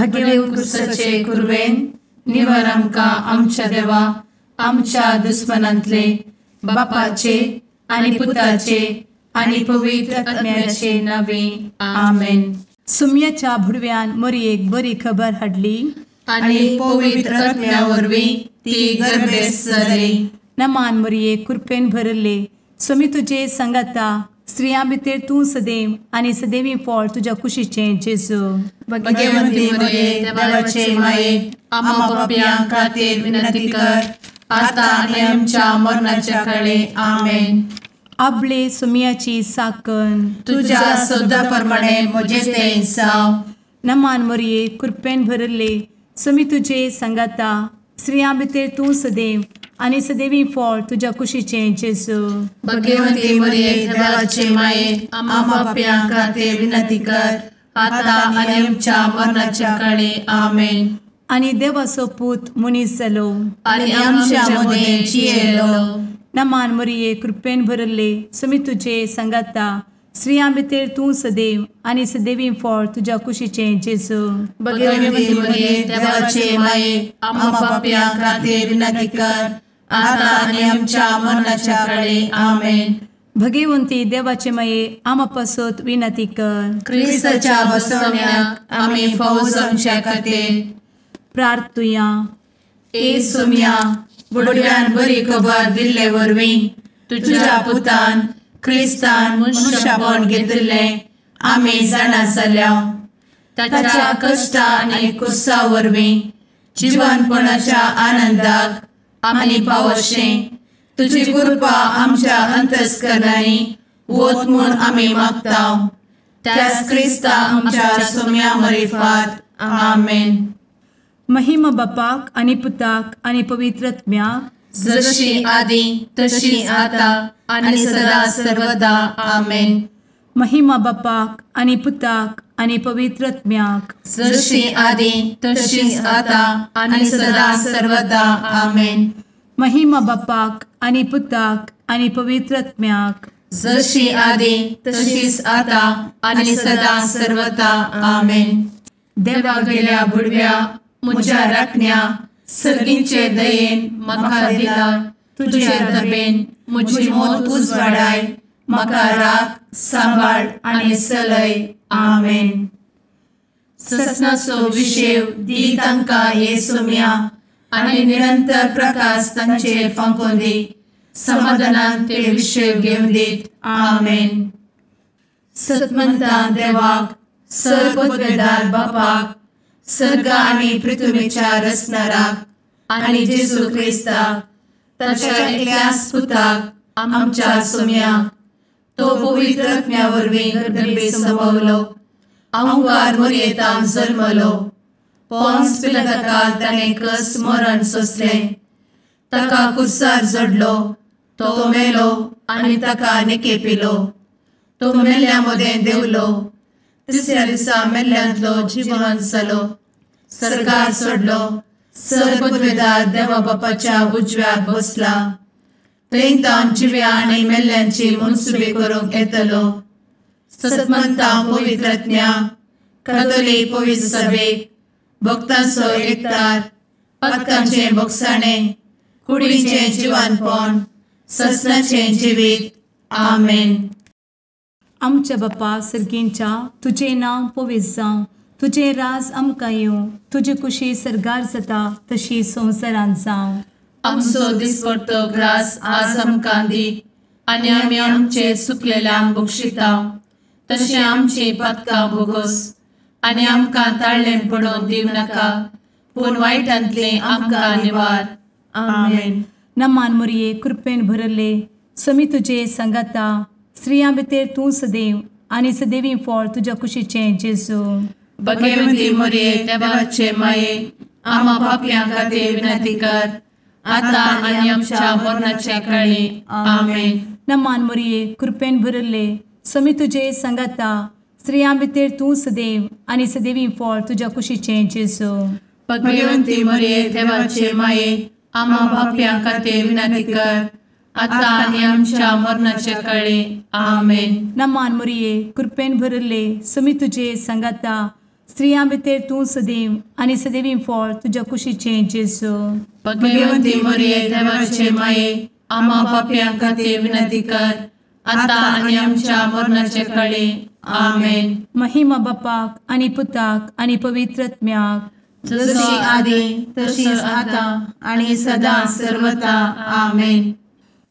भगेव कुरवेन निवर आमकां आमच्या देवा आमच्या दुस्मनांतले बापाचे आनी पुताचे आनी पवित्र आत्म्याचे नावे आमेन. सुम्याच्या भुडव्यान मोरयेक बरी खबर हाडली आनी पवित्र आत्म्या वरवीं ती गर्भेस्त जाली. नमान मोरये, कृपेन भरले, स्वामी तुजे संगाता, स्त्रियां भितर तूं सदैव आनी सदैवी फळ तुज्या कुशीचें जेजू. भगवंती मोरये, देवाचे माये, आम्हा पापयां खातीर विनंती कर आता आनी आमच्या मरणाच्या काळे. आमेन. आपले सुम्याची साकन तुज्या सदा प्रमाणे म्हजें तें जावं. नमान मोरये, कृपेन भरले, स्वामी तुजे संगाता, स्त्रियां भितर तूं सदैव आनी सदैवी फळ तुज्या कुशीचें जेजू. भगवंती मोरये, देवाचे माये, आम्हा पापयां खातीर विनंती कर आता आनी आमच्या मरणाच्या काळे. आमेन. आनी देवाचो पूत मनीस जालो आनी आमच्या मदें जियेलो. नमान मोरये, कृपेन भरले, स्वामी तुजे संगाता, स्त्रियां भितर तूं सदैव आनी सदैवी फळ तुज्या कुशीचें जेजू. भगवंती मोरये, देवाचे माये, आम्हा पापयां खातीर विनंती कर आता आनी आमच्या मरणाच्या काळे. आमेन. भगवंती देवाचे माये, आम्हा पासत विनंती कर. क्रिस्ताच्या बसवण्याक आमी फावो जावच्या खातीर प्रार्थुया. ए सुम्या, बुडव्यान बरी खबर दिल्ले वरवीं तुज्या पुतान क्रिस्तान मनशापण घेतिल्लें आमी जाणा जाल्या. ताच्या कश्टा आनी कुसा वरवीं जिवनपणाच्या आनंदाक आमी पावशें तुजी कृपा आमच्या अंतस्करणांनी वत म्हूण आमी मागता. त्याच क्रिस्ता आमच्या सुम्या मरिफात. आमेन. महिमा बापाक आनी पुताक आनी पवित्र आत्म्याक, जशी आदी तशी आता आनी सदा सर्वदा. आमेन. महिमा बापाक आनी पुताक आनी पवित्र आत्म्याक, जशी आदी तशी आता आनी सदा सर्वदा. आमेन. महिमा बापाक आनी पुताक आनी पवित्र आत्म्याक, जशी आदी तशीच आता आनी सदा सर्वदा. आमेन. देवा गेल्या बुडव्या म्हज्या राखण्या सर्गींचे दयेन म्हाका दिला तुजे दबेन म्हजी मोत उजवाडाय, म्हाका राख सांबाळ आनी सलय. आमेन. ससनाचो विशेव दी तांकां हे सुम्या आनी निरंतर प्रकाश तांचेर फांकोवन दी, समाधानान ते विशेव घेवन दीत. आमेन. सतमंता देवाक, सर्वपदवेदार बापाक, सर्ग आनी पृथ्वीच्या रचणाराक आनी जेजू क्रिस्ताक ताच्या एकल्याच पुताक आमच्या सुम्याक, तो पवित्र आत्म्या वरवीं गर्भे संभवलो, अहंकार मोरयेतान जल्मलो, पोन्स पिलाताकाल ताणें कस मरण सोंसलें, ताका कुर्सार जडलो, तो मेलो आनी ताका निकेपिलो, तो मेल्ल्या मदें देंवलो, तिसऱ्या दिसा मेल्ल्यांतलो जिवन जालो, सर्गार सोडलो, सर्वपदवेदार देवा बापाच्या उजव्याक बसला, थंय तावन जिव्या आनी मेल्ल्यांची मनसुबी करूंक येतलो. सतमंता पवित्र आत्म्या, कातोलीक पवित्र सभेक, भक्तांचो एकतार, पातकांचें भोगसाणें, कुडीचें जिवानपण, ससनाचें जिवीत. आमेन. आमच्या बापा सर्गींच्या, तुजें नांव पवित्र जावं, तुजें राज आमकां येवं, तुजी कुशी सर्गार जाता तशी संवसारांत जावं. आमचो दिसपडतो ग्रास आज आमकां दी आनी आमी आमचे सुकलेल्यांक बक्षिता तशें आमची पातकां भोगोस आनी आमकां ताळ्ळें पडोवन दिवं नाका, पूण वायटांतलें आमकां निवार. आमेन. नमान मोरये, कृपेन भरले, स्वामी तुजे संगाता, स्त्रियां भितर तूं सदैव आनी सदैवी फळ तुज्या कुशीचें जेजू. भगवंती मोरये, देवाचे माये, आम्हा पापयां खातीर विनंती कर आता आनी आमच्या मरणाच्या काळी. आमेन. नमान मोरये, कृपेन भरले, स्वामी तुजे संगाता, स्त्रियां भितर तूं सदैव आनी सदैवी फळ तुज्या कुशीचें जेजू. भगवंती मोरये, देवाचे माये, आम्हा पापयां खातीर विनंती कर आता आनी आमच्या मरणाच्या काळी. आमेन. नमान मोरये, कृपेन भरले, स्वामी तुजे संगाता, स्त्रियां भितर तूं सदैव आनी सदैवी फळ तुज्या कुशीचें जेजू। भगवंती मरिये देवाचे माये आम्हा पाप्यां खातीर विनंती कर आतां आनी आमच्या मरणाचे काळी। आमेन। महिमा बापाक आनी पुताक आनी पवित्र आत्म्याक, जशी आदी तशीच आतां आनी सदां सर्वता। आमेन।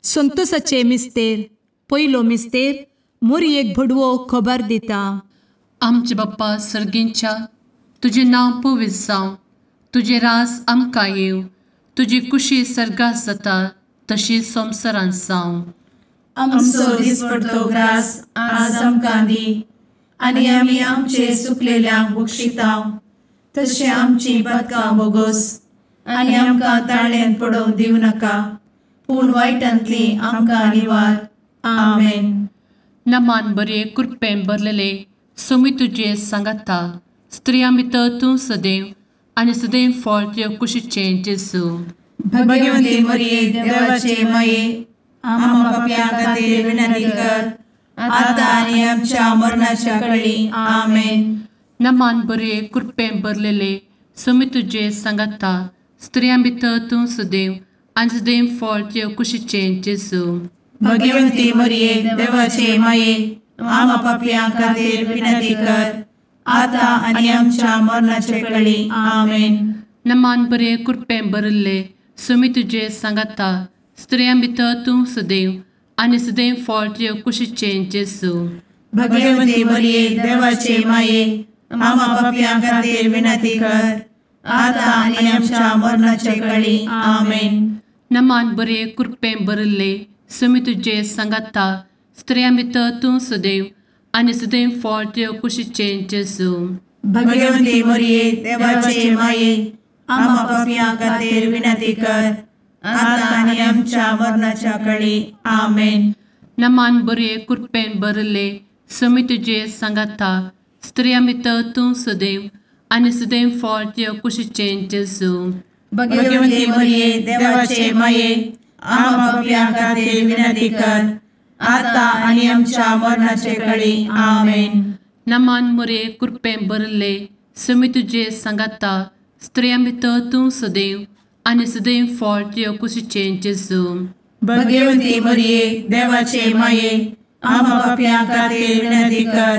संतोषाचे मिस्तेर पयलो मिस्तेर मोरयेक भडवो खबर दिता। आमचे बाप्पा सर्गींच्या तुजें नांव पवित्र जावं, तुजें राज आमकां येवं, तुजी कुशी सर्गात जाता तशी संवसारांत जावं। आमचो दिसपडतो ग्रास आज आमकां दी आनी आमी आमचे सुकलेल्यांक बक्षिता तशें आमची पातकां बोगोस आनी आमकां ताळ्यांत पडोवंक दिवं नाका, पूण वायटांतली आमकां निवार। आमेन। नमान बरे कृपेन भरलेले सोमी तुजे सांगाता, स्त्रियां भितर तूं सदैव आनी सदैव फळ तुज्या कुशीचें जेजू। भगवंती मरिये देवाचे माये आम्हा पाप्यां खातीर विनंती कर आतां आनी आमच्या मरणाच्या काळी। आमेन। नमान बरे कृपेन भरलेले सोमी तुजे सांगाता, स्त्रियां भितर तूं सदैव आनी सदैव फळ तुज्या कुशीचें जेजू। भगवंती मरिये देवाचे माये आम्हा पाप्यां खातीर विनंती कर आतां आनी आमच्या मरणाच्या काळी। आमेन। नमान बरे कृपेन भरिल्ले सोमी तुजे सांगाता, स्त्रियां भितर तूं सदैव आनी सदैव फळ तुज्या कुशीचें जेजू। भगवंती मरिये देवाचे माये आम्हा पाप्यां खातीर विनंती कर आतां आनी आमच्या मरणाच्या काळी। आमेन। नमान बरे कृपेन भरिल्ले सोमी तुजे सांगाता, स्त्रियां भितर तूं सदैव आनी सदैव फळ तुज्या कुशीचें जेजू। भगवंती मरिये देवाचे माये आम्हा पाप्यां खातीर विनंती कर आतां आनी आमच्या मरणाच्या काळी। आमेन। नमान बरे कृपेन भरिल्ले सोमी तुजे सांगाता, स्त्रियां भितर तूं सदैव आनी सदैव फळ तुज्या कुशीचें जेजू। भगवंती मरिये देवाचे माये आम्हा पाप्यां खातीर विनंती कर आतां आनी आमच्या मरणाचे काळी। आमेन। नमान मरिये कृपेन भरिल्ले सोमी तुजे सांगाता, स्त्रियां भितर तूं सदैव आनी सदैव फळ तुज्या कुशीचें जेजू। भगवंती मरिये देवाचे माये आम्हा पाप्यां खातीर विनंती कर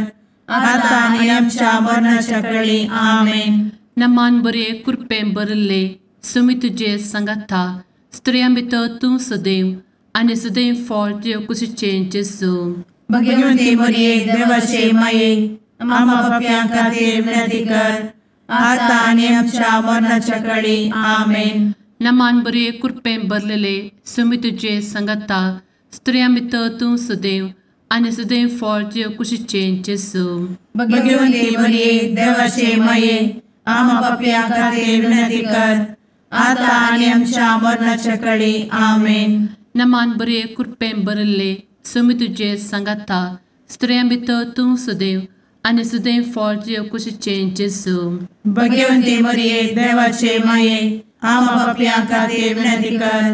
आतां आनी आमच्या मरणाच्या काळी। आमेन। नमान बरे कृपेन भरिल्ले सोमी तुजे सांगाता, स्त्रियां भितर तूं सदैव आनी सदैव फळ तुज्या कुशीचें जेजू। भगवंती मरिये देवाचे माये आम्हा पाप्यां खातीर विनंती कर आतां आनी आमच्या मरणाच्या काळी। आमेन। नमान बरे कृपेन भरलेले सोमी तुजे सांगाता, स्त्रियां भितर तूं सदैव आनी सदैव फळ तुज्या कुशीचें जेजू। भगवंती मरिये देवाचे माये आम्हा पाप्यां खातीर विनंती कर आतां आनी आमच्या मरणाच्या काळी। आमेन। नमान बरे कृपेन भरिल्ले सोमी तुजे सांगाता, स्त्रियां भितर तूं सदैव आनी सदैव फळ तुज्या कुशीचें जेजू। भगवंती मरिये देवाचे माये आम्हा पाप्यां खातीर विनंती कर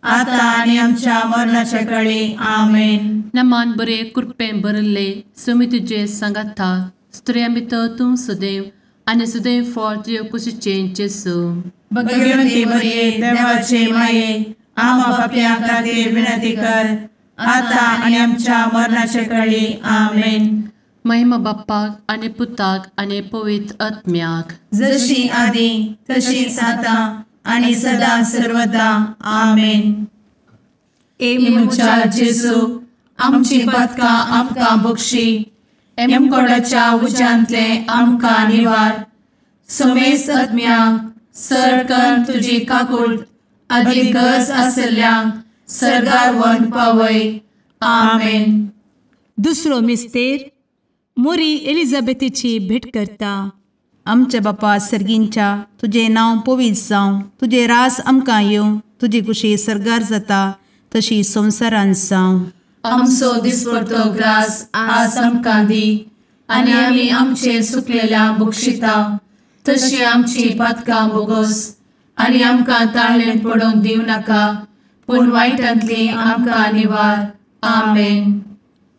आतां आनी आमच्या मरणाच्या काळी। आमेन। नमान बरे कृपेन भरिल्ले सोमी तुजे सांगाता, स्त्रियां भितर तूं सदैव आनी सदैव फळ तुज्या कुशीचें जेजू। भगवंती मरिये देवाचे माये आम्हा पाप्यां खातीर विनंती कर आतां आनी आमच्या मरणाच्या काळी। आमेन। महिमा बाप्पाक आनी पुताक आनी पवित्र आत्म्याक, जशी आदी तशीच आतां आनी सदां सर्वदा। आमेन। ए म्हज्या जेजू आमची पातकां आमकां बक्षी, एमकोडाच्या उज्यांतले आमकां निवार, समेस्त आत्म्यांक सर तुजी काकूट आदी गरज आसल्ल्यांक सर्गार व्हरून पावय। आमेन। दुसरो मिस्तेर मोरी एलिझाबेथीची भेट करता। आमच्या बापा सर्गींच्या तुजें नांव पवित्र जावं, तुजें रास आमकां येवं, तुजी कुशी सर्गार जाता तशी संवसारांत जावं। आमचो दिसपडतो ग्रास आज आमकां दी आनी आमी आमचे सुकलेल्या बक्षिता तशी आमची पातकां बोगोस आनी आमकां ताळ्ळेंत पडोवंक दिवं नाका, पूण वायटांतली आमकां निवार। आमेन।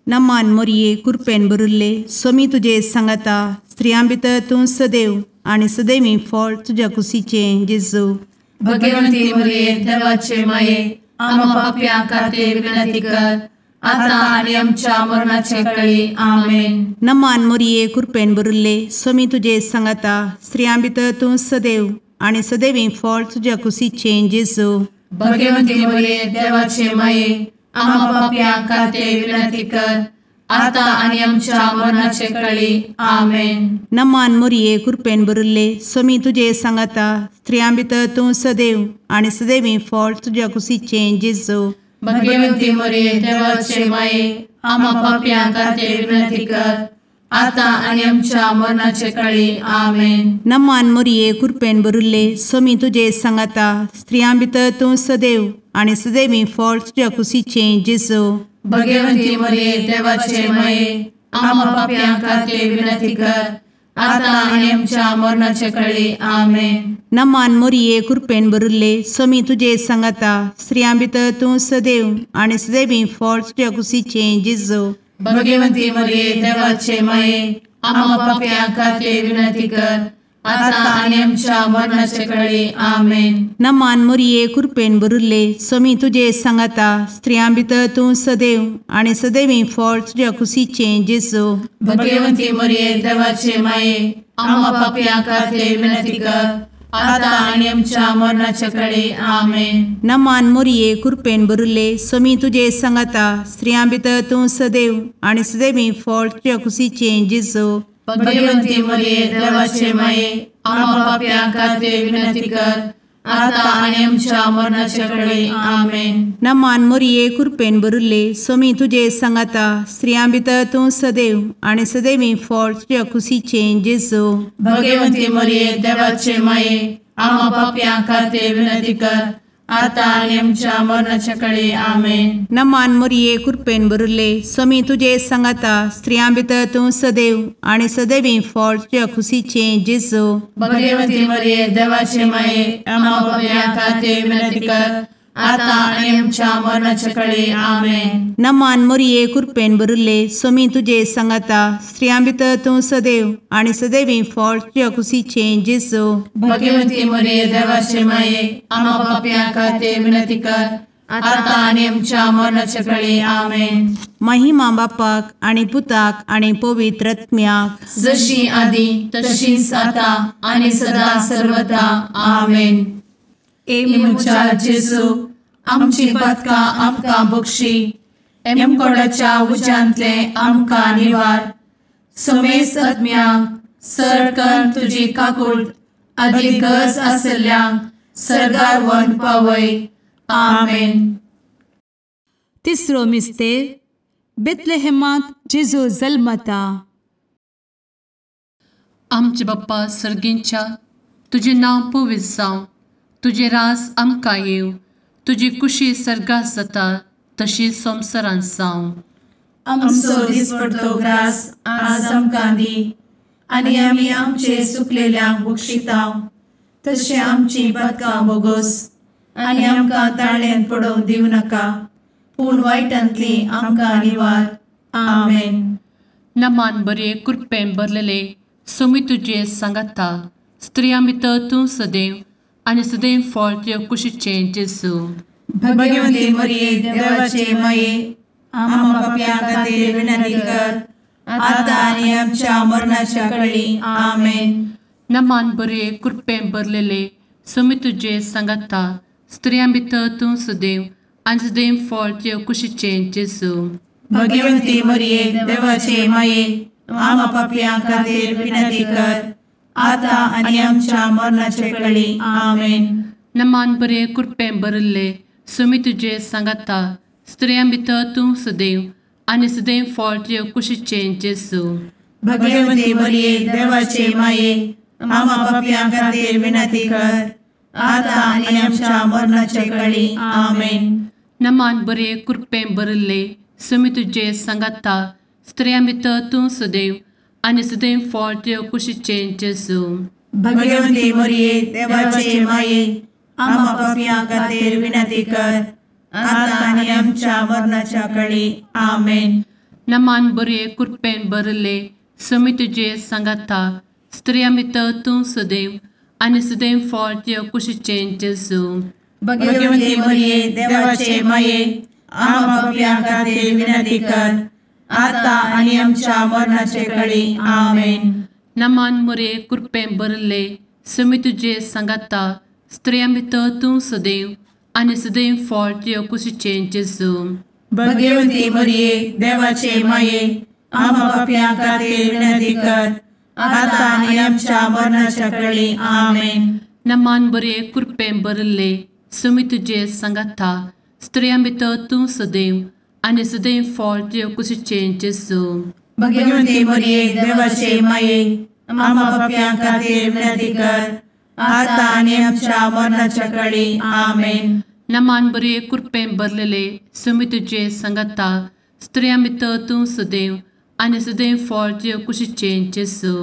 नमान मोरये कृपेन भरिल्ले स्वामी तुजे सांगाता, स्त्रियां भितर तूं सदैव आनी सदैवी फळ तुज्या कुशीचें जेजू। भगवंती मरिये देवाचे माये आम्हा पाप्यां खातीर विनंती कर आता आनी आमच्या मरणाचे वेळी। आमेन। नमान मोरये कृपेन भरिल्ले स्वामी तुजे सांगाता स्त्रियां भितर तूं सदैव आनी सदैवी फळ तुज्या कुशीचें जेजू। भगवंती मरिये देवाचे माये आम्हा पाप्यां खातीर विनंती कर आता आनी आमच्या मरणाचे वेळी। आमेन। नमान मोरये कृपेन भरिल्ले स्वामी तुजे सांगाता स्त्रियां भितर तूं सदैव आनी सदैवी फळ तुज्या कुशीचें जेजू। भगवंती मरिये देवाचे माये आम्हा पाप्यां खातीर विनंती कर आता आनी आमच्या मरणाचे वेळी। आमेन। नमान मोरये कृपेन भरिल्ले स्वामी तुजे सांगाता स्त्रियां भितर तूं सदैव आनी सदैवी फळ तुज्या कुशीचें जेजू। भगवंती मरिये देवाचे माये आम्हा पाप्यां खातीर विनंती कर आता आनी आमच्या मरणाचे वेळी। आमेन। नमान मोरये कृपेन भरिल्ले स्वामी तुजे सांगाता स्त्रियां भितर तूं सदैव आनी सदैवी फळ तुज्या कुशीचें जेजू। भगवंती मरिये देवाचे माये आम्हा पाप्यां खातीर विनंती कर आता आनी आमच्या मरणाचे वेळी। आमेन। नमान मोरये कृपेन भरिल्ले स्वामी तुजे सांगाता स्त्रियां भितर तूं सदैव आनी सदैवी फळ तुज्या कुशीचें जेजू। भगवंती मरिये देवाचे माये आम्हा पाप्यां खातीर विनंती कर आता आनी आमच्या मरणाचे वेळी। आमेन। नमान मोरये कृपेन भरिल्ले स्वामी तुजे सांगाता स्त्रियां भितर तूं सदैव आनी सदैवी फळ तुज्या कुशीचें जेजू। भगवंती मरिये देवाचे माये आम्हा पाप्यां खातीर विनंती कर आता आनी आमच्या मरणाचे वेळी। आमेन। नमान मोरये कृपेन भरिल्ले स्वामी तुजे सांगाता स्त्रियां भितर तूं सदैव आनी सदैवी फळ तुज्या कुशीचें जेजू। भगवंती मरिये देवाचे माये आम्हा पाप्यां खातीर विनंती कर आता आनी आमच्या मरणाचे वेळी। आमेन। नमान मोरये कृपेन भरिल्ले स्वामी तुजे सांगाता स्त्रियां भितर तूं सदैव आनी सदैवी फळ तुज्या कुशीचें जेजू। भगवंती मरिये देवाचे माये आम्हा पाप्यां खातीर विनंती कर आता आनी आमच्या मरणाचे वेळी। आमेन। नमान मोरये कृपेन भरिल्ले स्वामी तुजे सांगाता स्त्रियां भितर तूं सदैव आनी सदैवी फळ तुज्या कुशीचें जेजू। भगवंती मरिये देवाचे माये आम्हा पाप्यां खातीर विनंती कर आता आनी आमच्या मरणाचे वेळी। आमेन। महिमा बापाक आनी पुताक आनी पवित्र आत्म्याक, जशी आदी तशीच आता आनी सदा सर्वदा। आमेन। ए म्हज्या जेजू आमची पातकां आमकां बक्षी, एमकोडाच्या उज्यांतले आमकां निवार, समेस्त आत्म्यांक सरकन तुजी काकूट आदी गरज आसल्ल्यांक सर्गार व्हरून पावय। आमेन। तिसरो मिस्तेर बेथलेहेमांत जेजू जल्मता। आमचे बाप्पा सर्गींच्या तुजें नांव पवित्र जावं, तुजें रास आमकां येवं, तुजी कुशी सर्गात जाता तशी संवसारांत जावं। आमचो दिसपडतो ग्रास आज आमकां दी आनी आमी आमचे सुकलेल्यांक बक्षितांव तशें आमची पातकां बोगोस आनी आमकां ताळ्यान पडोवंक दिवं नाका, पूण वायटांतली आमकां निवार। आमेन। नमान बरे कृपेन भरलेले स्वामी तुजे सांगाता स्त्रियां भितर तूं सदैव आनी सदैव फळ तुज्या कुशीचें जेजू। भगवंती मरिये देवाचे माये आम्हा पाप्यां खातीर विनंती कर आता आनी आमच्या मरणाच्या वेळी। आमेन। नमान बरे कृपेन भरलेले स्वामी तुजे सांगाता स्त्रियां भितर तूं सदैव आनी सदैव फळ तुज्या कुशीचें जेजू। भगवंती मरिये देवाचे माये आम्हा पाप्यां खातीर विनंती कर आता आनी आमच्या मरणाचे वेळी। आमेन। नमान बरे कृपेन भरिल्ले स्वामी तुजे सांगाता स्त्रियां भितर तूं सदैव आनी सदैव फळ तुज्या कुशीचें जेजू। भगवंती मरिये देवाचे माये आम्हा पाप्यां खातीर विनंती कर आता आनी आमच्या मरणाचे वेळी। आमेन। नमान बरे कृपेन भरिल्ले स्वामी तुजे सांगाता स्त्रियां भितर तूं सदैव आनी सदैव फळ तुज्या कुशीचें जेजू। भगवंती मरिये देवाचे माये आम्हा पाप्यां खातीर विनंती कर आता आनी आमच्या मरणाच्या वेळी। आमेन। नमान बरे कृपेन भरिल्ले समी तुजे सांगाता स्त्रियां भितर तूं सदैव आनी सदैव फळ तुज्या कुशीचें जेजू. भगवती मरिये देवाचे माये आम्हा पाप्यां खातीर विनंती कर आता आनी आमच्या मरणाचे कळी. आमेन. नमान मोरये कृपेन भरिल्ले समी तुजे सांगाता स्त्रियां भितर तूं सदैव आनी सदैव फळ तुज्या कुशीचें जेजू. भगवती मरिये देवाचे माये आम्हा पाप्यां खातीर विनंती कर आता आनी आमच्या मरणाच्या कळी. आमेन. नमान बरे कृपेन भरिल्ले समी तुजे सांगाता स्त्रियां भितर तूं सदैव आनी सदैव फळ तुज्या कुशीचें जेजू. भगवती मरिये देवाचे माये आम्हा पाप्यां खातीर विनंती कर आता आनी आमच्या मरणाच्या कळी. आमेन. नमान बरे कृपेन भरलेले समी तुजे सांगाता स्त्रियां भितर तूं सदैव आनी सदैव फळ तुज्या कुशीचें जेजू.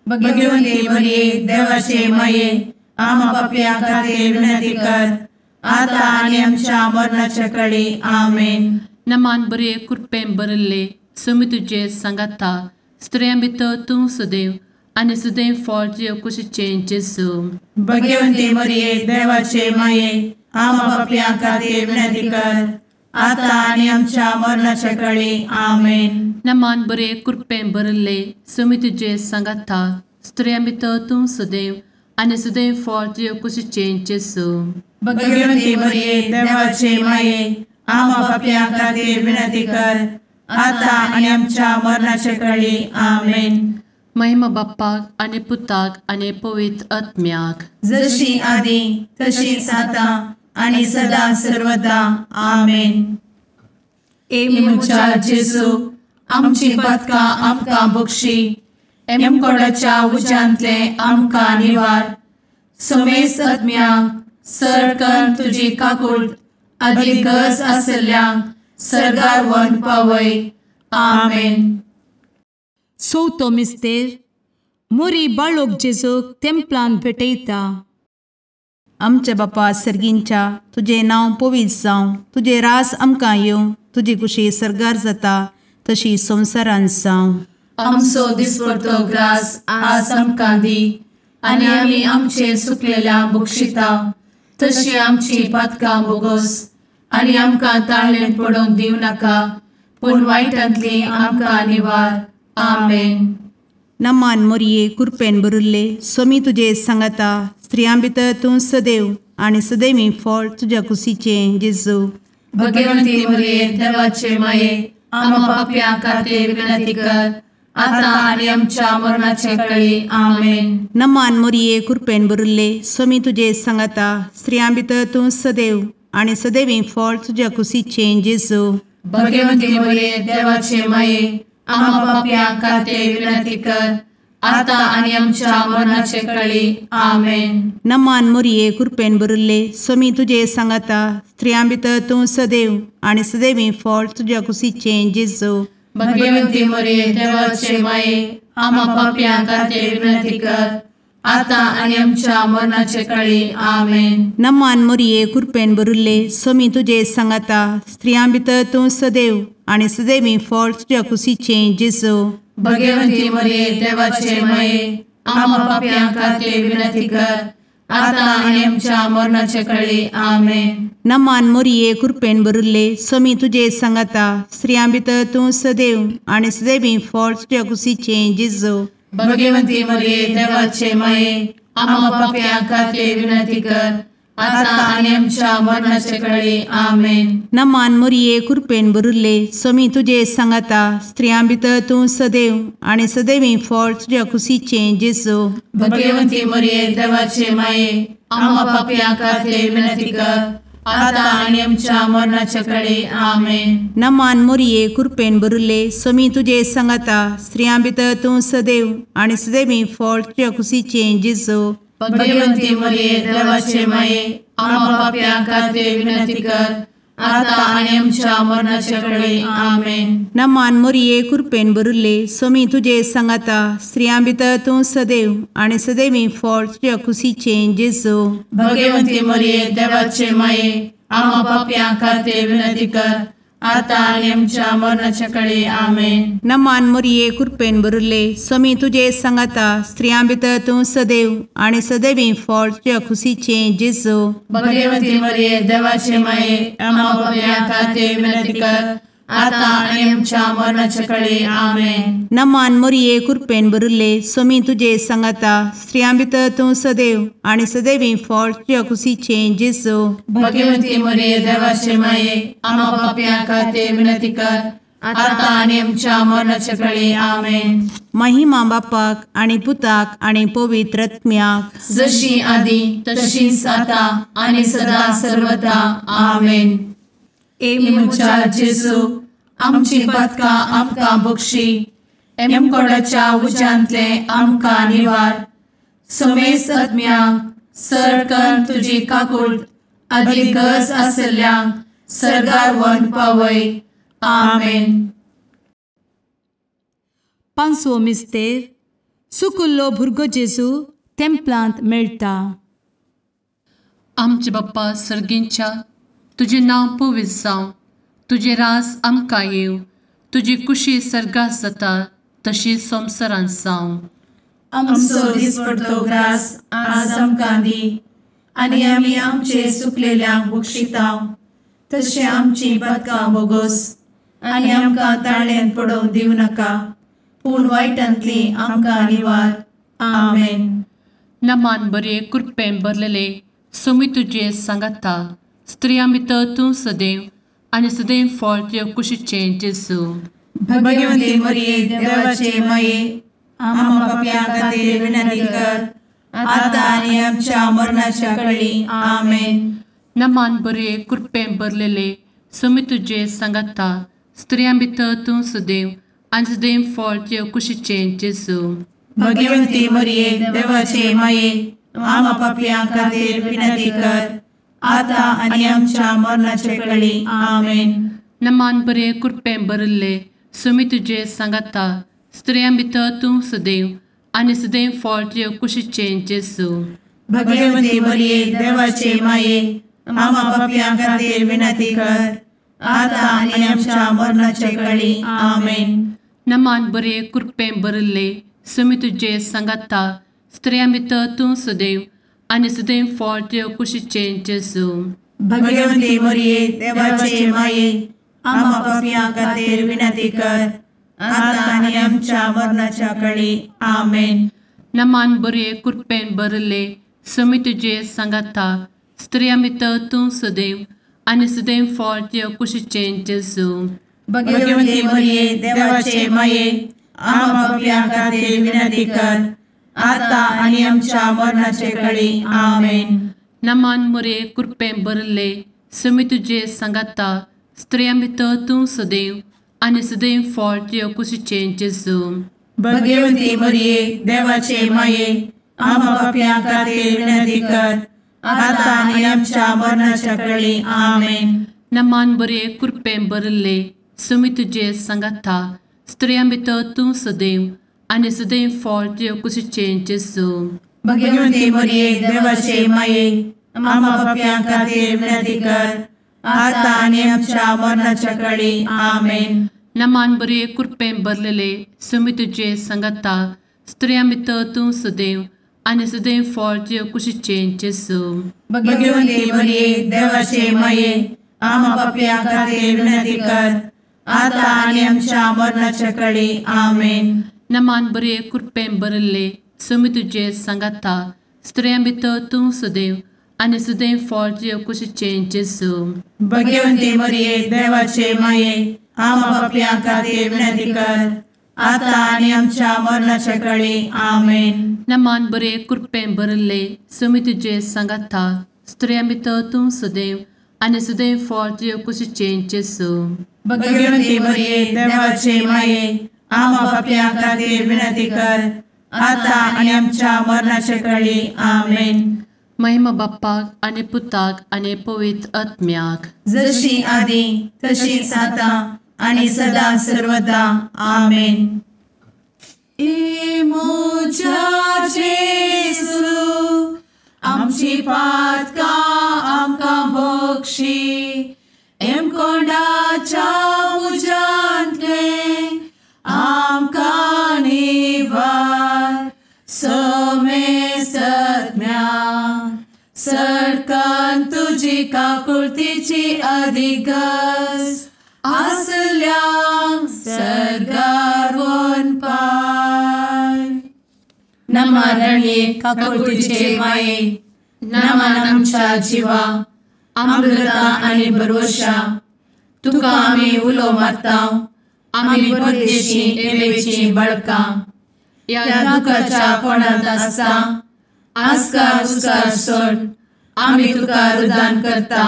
भगवती मरिये देवाचे माये आम्हा पाप्यां खातीर विनंती कर आता आनी आमच्या मरणाच्या कळी. आमेन. नमान बरे कृपेन भरिल्ले समी तुजे सांगाता स्त्रियां भितर तूं सदैव आनी सदैव फळ तुज्या कुशीचें जेजू. भगवती मरिये देवाचे माये आम्हा पाप्यां खातीर विनंती कर आता आनी आमच्या मरणाच्या कळी. आमेन. नमान बरे कृपेन भरिल्ले समी तुजे सांगाता स्त्रियां भितर तूं सदैव आनी सदैव फळ तुज्या कुशीचें जेजू. भगवती मरिये देवाचे माये आम्हा पाप्यां खातीर विनंती कर आता आनी आमच्या मरणाच्या कळी. आमेन. महिमा बाप्पाक आनी पुताक आनी पवित्र आत्म्याक, जशी आदी तशीच आता आनी सदा सर्वदा. आमेन. ए म्हज्या जेजू आमची पातकां आमकां बक्षी, एमकोडाच्या उज्यांतले आमकां निवार, समेस्त आत्म्यांक सरकन तुजी काकूट आदी गरज आसल्ल्यांक सर्गार व्हरून पावय. आमेन. चवथो मिस्तेर मोरी बाळोक जेजूक तेंपलान भेटयता. आमच्या बापा सर्गींच्या तुजें नांव पवित्र जावं, तुजें राज आमकां येवं, तुजी कुशी सर्गार जाता तशी संवसारांत जावं. आमचो दिसपडतो ग्रास आज आमकां दी आनी आमी आमचे सुकलेल्या बक्षिता तशी आमची पातकां बोगोस आनी आमकां ताळेन पडोवंक दिवं नाका पूण वायटांतली आमकां निवार. आमेन. नमान मोरये कृपेन भरिल्ले स्वामी तुजे सांगाता स्त्रियां भितर तूं सदैव आनी सदैवी फळ तुज्या कुशीचें जेजू. भगवंती मोरये देवाचे माये आम्हा पाप्यां खातीर विनंती कर आता आनी आमच्या मरणाचे कळी. आमेन. नमान मोरये कृपेन भरिल्ले स्वामी तुजे सांगाता स्त्रियां भितर तूं सदैव आनी सदैवी फळ तुज्या कुशीचें जेजू. भगवंती मोरये देवाचे माये आम्हा पाप्यां खातीर विनंती कर आता आनी आमच्या मरणाचे कळी. आमेन. नमान मोरये कृपेन भरिल्ले स्वामी तुजे सांगाता स्त्रियां भितर तूं सदैव आनी सदैवी फळ तुज्या कुशीचें जेजू. भगवंती मोरये देवाचे माये आम्हा पाप्यां खातीर विनंती कर आता आनी आमच्या मरणाचे कळी. आमेन. नमान मोरये कृपेन भरिल्ले स्वामी तुजे सांगाता स्त्रियां भितर तूं सदैव आनी सदैवी फळ तुज्या कुशीचें जेजू. भगवंती मोरये देवाचे माये आम्हा पाप्यां खातीर विनंती कर आता आनी आमच्या मरणाचे कळी. आमेन. नमान मोरये कृपेन भरिल्ले स्वामी तुजे सांगाता स्त्रियां भितर तूं सदैव आनी सदैवी फळ तुज्या कुशीचें जेजू. भगवंती मोरये देवाचे माये आम्हा पाप्यां खातीर विनंती कर आता आनी आमच्या मरणाचे कळी. आमेन. नमान मोरये कृपेन भरिल्ले स्वामी तुजे सांगाता स्त्रियां भितर तूं सदैव आनी सदैवी फळ तुज्या कुशीचें जेजू. भगवंती मोरये देवाचे माये आम्हा पाप्यां खातीर विनंती कर आता आनी आमच्या मरणाचे कळी. आमेन. नमान मोरये कृपेन भरिल्ले स्वामी तुजे सांगाता स्त्रियां भितर तूं सदैव आनी सदैवी फळ तुज्या कुशीचें जेजू. भगवंती मोरये देवाचे माये आम्हा पाप्यां खातीर विनंती कर आता आनी आमच्या मरणाचे कळी. आमेन. नमान मोरये कृपेन भरिल्ले स्वामी तुजे सांगाता स्त्रियां भितर तूं सदैव आनी सदैवी फळ तुज्या कुशीचें जेजू. भगवंती मोरये देवाचे माये आम्हा पाप्यां खातीर विनंती कर आतां आनी आमच्या मरणाच्या कळे. आमेन. नमान मोरये कृपेन भरिल्ले, स्वामी तुजे सांगाता, स्त्रियां भितर तूं सदैव आनी सदैवी फळ तुज्या खुशीचें जेजू. भगवती मरिये देवाचे माये, आम्हा पाप्यां खातीर विनंती कर, आतां आनी आमच्या मरणाच्या कळे. आमेन. नमान मोरये कृपेन भरिल्ले, स्वामी तुजे सांगाता, स्त्रियां भितर तूं सदैव आनी सदैवी फळ तुज्या खुशीचें जेजू. भगवती मरिये देवाचे माये, आम्हा पाप्यां खातीर विनंती कर, आतां आनी आमच्या मरणाच्या कळे. आमेन. महिमा बापाक आनी पुताक आनी पवित्र आत्म्याक, जशी आदी तशीच आतां आनी सदा सर्वदा. आमेन. ए म्हज्या जेजू, आमची पातकां आमकां बक्षी, एमकोडाच्या उज्यांतले आमकां निवार, समेस्त आत्म्यांक सरकन तुजी काकूट आदी गरज आशिल्ल्यांक सर्गार व्हरून पावय. आमेन. पांचवो मिस्तेर, सुकुल्लो भुरगो जेजू तेंपलांत मेळटा. आमचे बाप्पा सर्गींच्या, तुजें नांव पवित्र जावं, तुजें राज आमकां येवं, तुजी कुशी सर्गात जाता तशी संवसारांत जावं. आमचो दिसपडतो ग्रास आज आमकां दी, आनी आमी आमचे सुकलेल्यांक बक्षिता तशें आमची पातकां बोगोस, आनी आमकां ताळ्यांत पडोवंक दिवं नाका, पूण वायटांतली आमकां निवार. आमेन. नमान बरे कृपेन भरलेले, स्वामी तुजे सांगाता, स्त्रियां भितर तूं सदैव आनी सदैव फळ तुज्या कुशीचें जेजू. भगवती मरिये देवाचे माये, आम्हा पाप्यां खातीर विनंती कर, आतां आनी आमच्या मरणाच्या कळी. आमेन. नमान बरे कृपेन भरलेले, स्वामी तुजे सांगाता, स्त्रियां भितर तूं सदैव आनी सदैव फळ तुज्या कुशीचें जेजू. भगवती मरिये देवाचे माये, आम्हा पाप्यां खातीर विनंती कर, आतां आनी आमच्या मरणाचे कळी. आमेन. नमान बरे कृपेन भरिल्ले, स्वामी तुजे सांगाता, स्त्रियां भितर तूं सदैव आनी सदैव फळ तुज्या कुशीचें जेजू. भगवती मरिये देवाचे माये, आम्हा पाप्यां खातीर विनंती कर, आतां आनी आमच्या मरणाचे कळी. आमेन. नमान बरे कृपेन भरिल्ले, स्वामी तुजे सांगाता, स्त्रियां भितर तूं सदैव आनी सदैव फळ तुज्या कुशीचें जेजू. भगवती मरिये देवाचे माये, आम्हा पाप्यां खातीर विनंती कर, आतां आनी आमच्या मरणाच्या कळी. आमेन. नमान बरे कृपेन भरिल्ले, स्वामी तुजे सांगाता, स्त्रियां भितर तूं सदैव आनी सदैव फळ तुज्या कुशीचें जेजू. भगवती मरिये देवाचे माये, आम्हा पाप्यां खातीर विनंती कर, आतां आनी आमच्या मरणाचे कळी. आमेन. नमान मरिये कृपेन भरिल्ले, स्वामी तुजे सांगाता, स्त्रियां भितर तूं सदैव आनी सदैव फळ तुज्या कुशीचें जेजू. भगवती मरिये देवाचे माये, आम्हा पाप्यां खातीर विनंती कर, आतां आनी आमच्या मरणाच्या कळी. आमेन. नमान बरे कृपेन भरिल्ले, स्वामी तुजे सांगाता, स्त्रियां भितर तूं सदैव आनी सदैव फळ तुज्या कुशीचें जेजू. भगवती मरिये देवाचे माये, आम्हा पाप्यां खातीर विनंती कर, आतां आनी आमच्या मरणाच्या कळी. आमेन. नमान बरे कृपेन भरलेले, स्वामी तुजे सांगाता, स्त्रियां भितर तूं सदैव आनी सदैव फळ तुज्या कुशीचें जेजू. भगवती मरिये देवाचे माये, आम्हा पाप्यां खातीर विनंती कर, आतां आनी आमच्या मरणाच्या कळी. आमेन. नमान बरे कृपेन भरिल्ले, स्वामी तुजे सांगाता, स्त्रियां भितर तूं सदैव आनी सदैव फळ तुज्या कुशीचें जेजू. भगवती मरिये देवाचे माये, आम्हा पाप्यां खातीर विनंती कर, आतां आनी आमच्या मरणाच्या कळी. आमेन. नमान बरे कृपेन भरिल्ले, स्वामी तुजे सांगाता, स्त्रियां भितर तूं सदैव आनी सदैव फळ तुज्या कुशीचें जेजू. भगवती मरिये देवाचे माये, आम्हा पाप्यां खातीर विनंती कर, आतां आनी आमच्या मरणाच्या कळी. आमेन. महिमा बाप्पाक आनी पुताक आनी पवित्र आत्म्याक, जशी आदी तशीच आतां आनी सदा सर्वदा. आमेन. ए म्हज्या जेजू, आमची पातकां आमकां बक्षी, एमकोंडाच्या तुजी काकुळतीची अधिक गरज आसल्यांक सर्गार वनपाय. नमा रणये काकुळतीचे माये, नमान आमच्या जिवा, अमृता आनी भरवशा, तुका आमी उलो मारता, आमी परदेशी एवेची बाळकां, ह्या दुखाच्या कोणांत आसता आस्कार उस्कार सोड आमी तुका रुदान करता.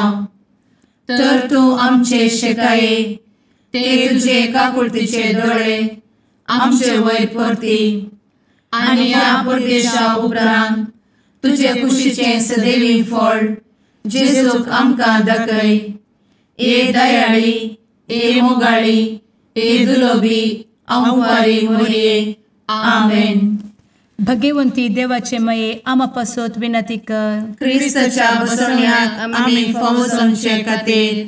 तर तूं आमचे शेकाये ते तुजे काकुळतीचे दोळे आमचे वयर परती आनी ह्या परदेशा उपरांत तुजे कुशीचें सदैवी फळ जेजूक आमकां दाखय. ए दयाळी, ए मोगाळी, ए दुलोबी अंवारी मोरये. आमेन. भगवंती देवाचे मये आमा पासत विनंती कर. क्रिस्ताच्या बसवण्याक आमी फावो जावचे खातीर.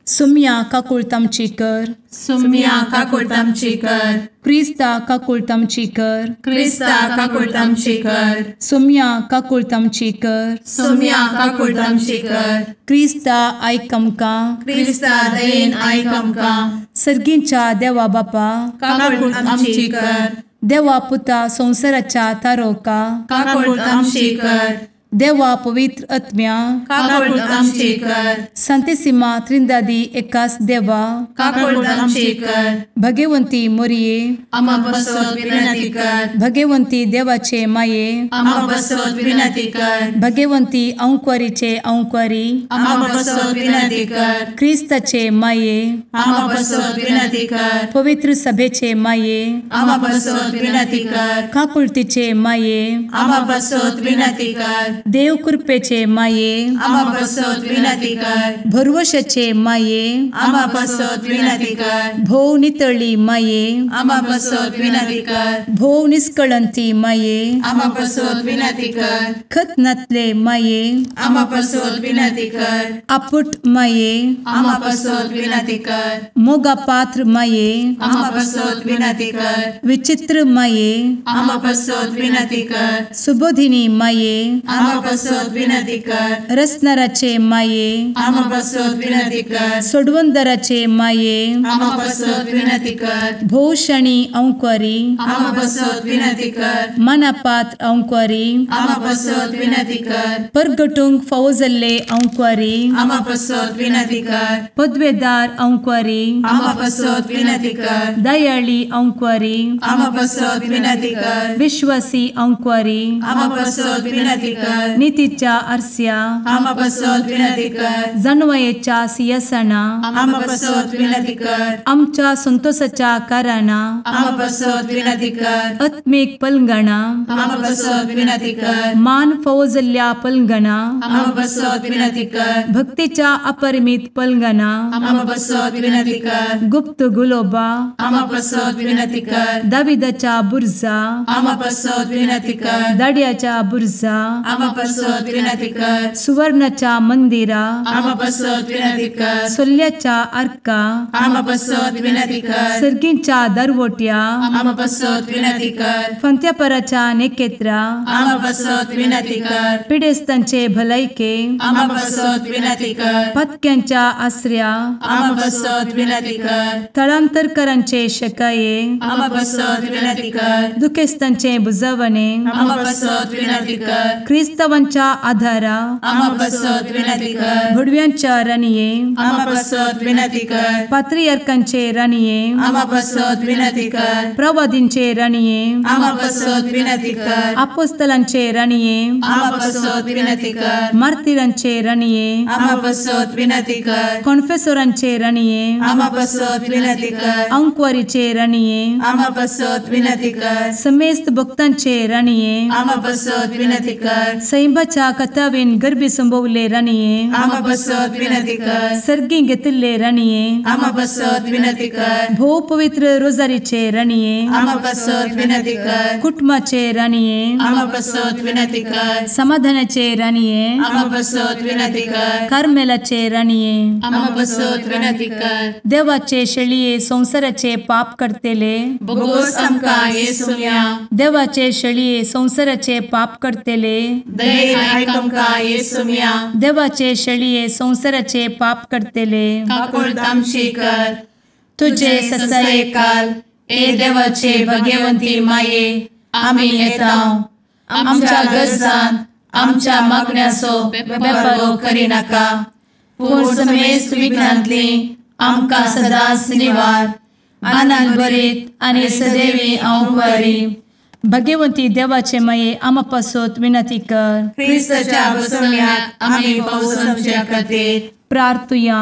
सुम्या काकुळत आमची कर. सुम्या काकुळत आमची कर. क्रिस्ता काकुळत आमची कर. क्रिस्ता काकुळत आमची कर. सुम्या काकुळत आमची कर. सुम्या काकुळत आमची कर. क्रिस्ता आयक आमकां. क्रिस्ता दयेन आयक आमकां. सर्गींच्या देवा बापा काकुळत आमची कर. देवा पुता संवसाराच्या तारोका काकुळत आमची कर. देवा पवित्र आत्म्या काकुळत आमची कर. संतेसिमा त्रिंदादी एकास देवा काकुळत आमची कर. भगवंती मोरये आमा पासत विनंती कर. भगवंती देवाचे माये आमा पासत विनंती कर. भगवंती अंकुरीचे अंकुरी आमा पासत विनंती कर. क्रिस्ताचे माये आमा पासत विनंती कर. पवित्र सभेचे माये आमा पासत विनंती कर. काकुळतीचे माये आमा पासत विनंती कर. देव कृपेचे माये आमा पासत विनंती कर. भरवशाचे माये आमा पासत विनंती कर. भोव नितळी माये आमा पासत विनंती कर. भोव निष्कळंती माये आमा पासत विनंती कर. खत नातले माये आमा पासत विनंती कर. आपुट माये आमा पासत विनंती कर. मोगा पात्र माये आमा पासत विनंती कर. विचित्र माये आमा पासत विनंती कर. सुबोधिनी माये आमा पासत विनंती कर. रसनाराचे माये आमा पासत विनंती कर. सोडवंदराचे माये आमा पासत विनंती कर. भोवशणी अंकुरी आमा पासत विनंती कर. मनापात्र अंकुरी आमा पासत विनंती कर. परगटूंक फावो जाल्ले अंकुरी आमा पासत विनंती कर. पदवेदार अंकुरी आमा पासत विनंती कर. दयाळी अंकुरी आमा पासत विनंती कर. विश्वासी अंकुरी आमा पासत विनंती कर. नितीच्या आरस्या आमा पासत विनंती कर. जानवयेच्या सिंहासना आमा पासत विनंती कर. आमच्या संतोषाच्या कारणा आमा पासत विनंती कर. आत्मीक पलंगणा आमा पासत विनंती कर. मान फावो जाल्ल्या पलंगणा आमा पासत विनंती कर. भक्तीच्या अपरिमित पलंगणा आमा पासत विनंती कर. गुप्त गुलोबा आमा पासत विनंती कर. दाविदाच्या बुर्जा आमा पासत विनंती कर. दाड्याच्या बुर्जा आमा पासत विनंती कर. सुवर्णाच्या मंदिरा आमा पासत विनंती कर. सोल्याच्या आर्का आमा पासत विनंती कर. सर्गींच्या दरवट्या आमा पासत विनंती कर. फंत्यापराच्या नेकेत्रा आमा पासत विनंती कर. पिडेस्तांचे भलायके आमा पासत विनंती कर. पत्क्यांच्या आसऱ्या आमा पासत विनंती कर. थळांतरकरांचे शकाये आमा पासत विनंती कर. दुखेस्तांचे बुजवणे आमा पासत विनंती कर. क्रिस्तावांच्या आधारा आमा पासत विनंती कर. भुडव्यांच्या राणये आमा पासत विनंती कर. पात्रियार्कांचे राणये आमा पासत विनंती कर. प्रवादींचे राणये आमा पासत विनंती कर. आपोस्तलांचे राणये आमा पासत विनंती कर. मार्तिरांचे राणये आमा पासत विनंती कर. कॉन्फेसोरांचे राणये आमा पासत विनंती कर. अंकुवारीचे राणये आमा पासत विनंती कर. समेस्त भक्तांचे राणये आमा पासत विनंती कर. सैंबाच्या कथावेन गर्भी संभवले राणये आमा पासत विनंती कर. सर्गी घेतिल्ले राणये आमा पासत विनंती कर. भोव पवित्र रोजारीचे राणये आमा पासत विनंती कर. कुटुंबाचे राणये आमा पासत विनंती कर. समाधानाचे राणये आमा पासत विनंती कर. कार्मेलाचे राणये आमा पासत विनंती कर. देवाचे शेळये संवसाराचे पाप करतेले बोगोस आमकां येसुम्या देवाचे शेळये संवसाराचे पाप करतेले दयेन आयक आमकां येसुम्या. देवाचे शेळये संवसाराचे पाप करतले काकुळट आमची कर. तुजे ससायेकाल ए देवाचे भगवंती माये आमी येता आमच्या गरजान आमच्या मागण्याचो बेपर्वो करिनाका, पूण समेस्त विघ्नांतली आमकां सदांच निवार. आनंद भरीत आनी सदैवी अंकुरी. भगवंती देवाचे माये आमा पासत विनंती कर. क्रिस्ताच्या बसवण्याक आमी पावसाच्या खातीर प्रार्थुया.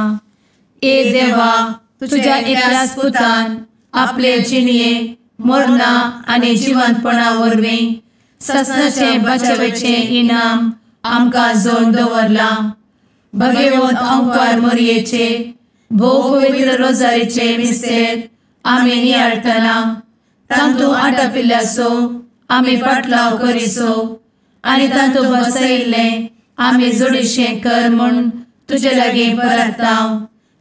ए देवा, तुझ्या एकल्याच पुतान आपले जिणये मरणा आनी जिवंतपणा वरवीं ससनाचे बचावेचे इनाम आमकां जोड दवरलां. भगवंत अंकार मोरयेचे भोव पवित्र रोजारीचे मिस्तेर आमी नियाळटना तांतू आटापिल्ल्याचो आमी पाटलाव करिसो आनी तांतू बसयिल्लें आमी जोडीशें कर म्हूण तुजे लागीं परता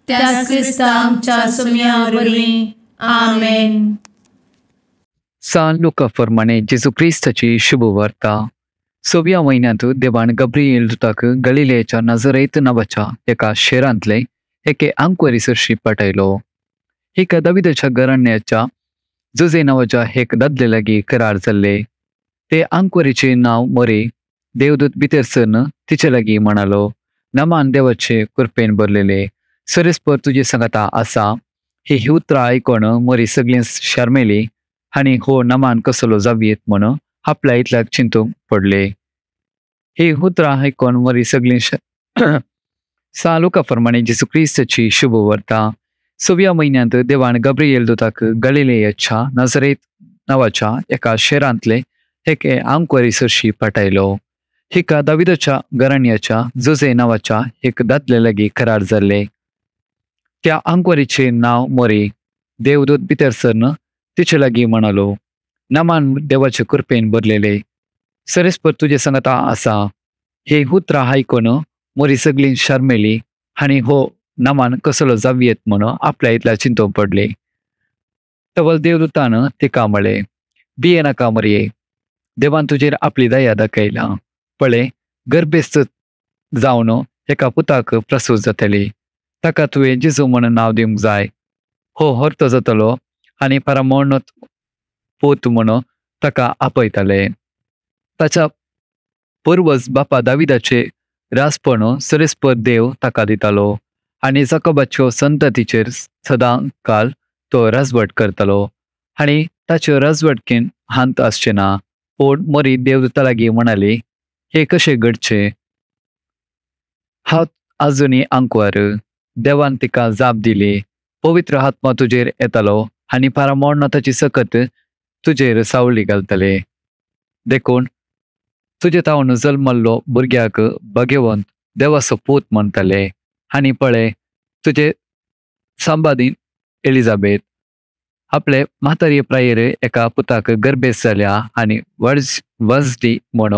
त्याच क्रिस्ता आमच्या सुम्या वरवीं. आमेन. सान लुका फरमाणे जेजू क्रिस्ताची शुभवार्ता. सव्या म्हयन्यांत देवान गब्रिएल दुताक गलिलेच्या नजरेत नांवाच्या एका शेरांतले एके आंकवारी सरशी पाठयलो. एका दाविदाच्या घराण्याच्या जुजे नांवाच्या एक दादले लागीं करार जाल्ले. ते आंकवारीचे नांव मोरे. देवदूत भितर सरन तिचे लागीं म्हणालो, नमान देवाचे कृपेन भरलेले, सरेस्पर तुजे सांगाता आसा. ही उतरां आयकून मोरी सगळीं शर्मेली आनी हो नमान कसलो जावयेत म्हूण आपल्या इतल्याक चिंतूंक पडले. ही उतरां आयकून मोरी सगळीं सा लुका फरमाणे जेजू क्रिस्ताची शुभवार्ता. सव्या म्हयन्यांत देवान गब्रिएल दुताक गलिलेयाच्या नजरेत नांवाच्या एका शेरांतले एके आंकवारी सरशी पाठयलो. हिका दाविदाच्या घराण्याच्या जुजे नांवाच्या एक दादले लागीं करार जाल्ले. त्या आंकवारीचे नांव मोरी. देवदूत भितर सरन तिचे लागीं म्हणालो, नमान देवाचे कृपेन भरलेले, सरेस्पर तुजे सांगाता आसा. हे उतरां आयकून मोरी सगळीं शर्मेली आनी हो नमान कसलो जावयेत म्हूण आपल्या इतल्या चिंतूंक पडले. तवल देवदूतान तिका म्हळें, भिये नाका मोरये, देवान तुजेर आपली दया दाखयला. पळय, गर्भेस्त जावन एका पुताक प्रसूत जातली. ताका तुवें जेजू म्हूण नांव दिवंक जाय. हो हर्तो जातलो आनी परामर्ण पूत म्हूण ताका आपयताले. ताच्या पुर्वज बापा दाविदाचे राजपण सरेस्पर देव ताका दितालो आनी जाकोबाच्यो संततीचेर सदां काल तो राजवट करतालो आनी ताच्यो राजवटकेन हांत आसचें ना. पूण मोरी देवदूता लागीं म्हणाली, हें कशें घडचें? हांव आजुनी आंकवार. देवान तिका जाप दिली, पवित्र आत्मा तुजेर येतालो आनी पारामोर्ण ताची सकत तुजेर सावळी घालतले. देखून तुजे तावन जल्मल्लो भुरग्याक भगवंत देवाचो पूत म्हणटले. आनी पळय, तुजे सांबादीन एलिजाबेथ आपले म्हातारी प्रायेर एका पुताक गर्भेस्त जाल्या आनी वजडी म्हूण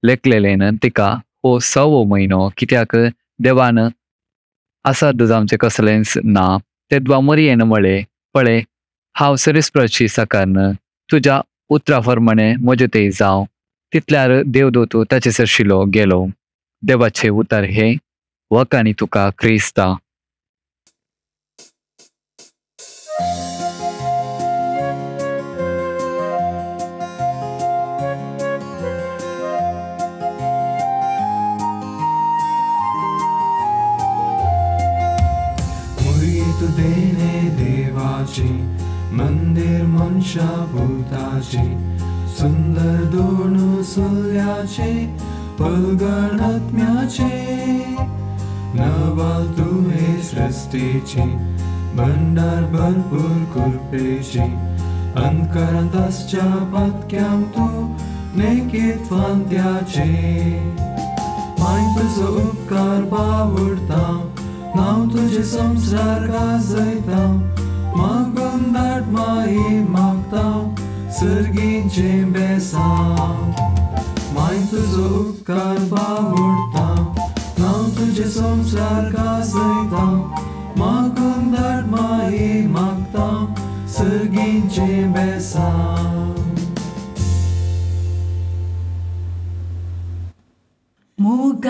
लेखलेलेन तिका हो सवो म्हयनो, कित्याक देवान आसाद जावचें कसलेंच ना. तेद्वा मोरयेन म्हळें, पळय, हांव सरेस्पराची साकारन, तुज्या उतरा फरमाणे म्हजें तें जावं. तितल्यार देवदूत ताचे सरशिलो गेलो. देवाचे उतर हे वकानी तुका क्रिस्ता. देणे देवाचे मंदिर मनशा भूताचे सुंदर दोन सुल्याचे पलगणात्म्याचे नवाल तुवे सृष्टीचे भंडार भरपूर कृपेचे अंतकरांत आसच्या पातक्यांक तूं नेकीत फांत्याचे माय तुजो उपकार बावडता नांव तुजें संवसार गाजयता मागून धाड माई मागता सर्गीचें बेसांव माय तुजो उपकार बावडता नांव तुजें संवसार गाजयता मागून धाड माई मागता सर्गीचें बेसांव.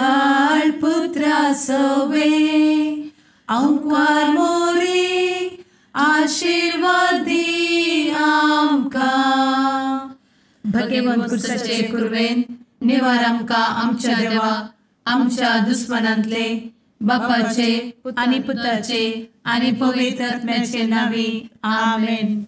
मोगाळ पुत्रा सवे आंकवार मोरी आशीर्वाद दी आमकां. भगवंत कुर्साचे कुर्वेन निवार आमकां आमच्या देवा आमच्या दुस्मनांतले बापाचे आनी पुताचे आनी पवित्र आत्म्याचे नांवी आमेन.